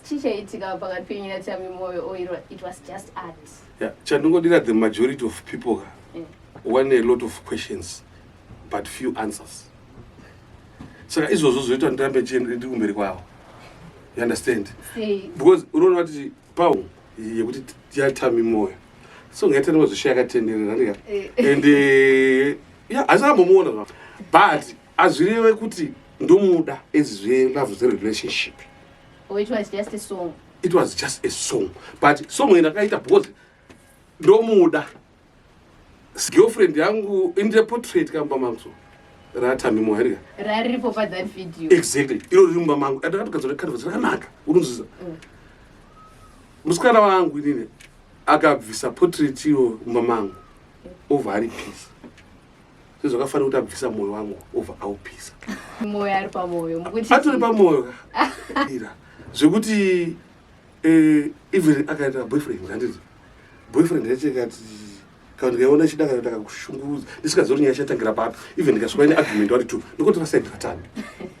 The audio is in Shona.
Chii chaiitika pakati penyu naTami Moyo, or it was just art? Yeah, chandingodira, the majority of people want a lot of questions but few answers. Saka izvozvo zvoita ndirambe ndiri kumberi kwavo, you understand? Sei? Because unoona kuti pau yekuti yaTami Moyo, so ngaitani zveshe yakatenderera ndika and yeah, hasinambomuona zva, but hazvireve kuti ndomuda ezi zvelove, zverelationship. Or it was just a song? It was just a song, but song ndakaita because ndomuda. Girlfriend yangu inde portrait kamba mangu, so raTami Moyo rika. Raripo pathat video? Exactly, iro riri mumba mangu. Andakatogadzira canvas rakanaka, unonzwisa? Musikana wangu inini akabvisa portrait iro mumba mangu, obva aripisa. Sezvakafanira kuti abvisa mwoyo wangu, obva aupisa. Moyo ari pamwoyo mukuti? Atori pamwoyo ka ira zvekuti even akaita boyfriend, handiti boyfriend yacho ikati kana ndikaiona chida kana ndakakushungurudza, ndisingazivi kuti nyaya ichatangira papi, even ndikasvika ine argument wari two, ndikotora side raTami.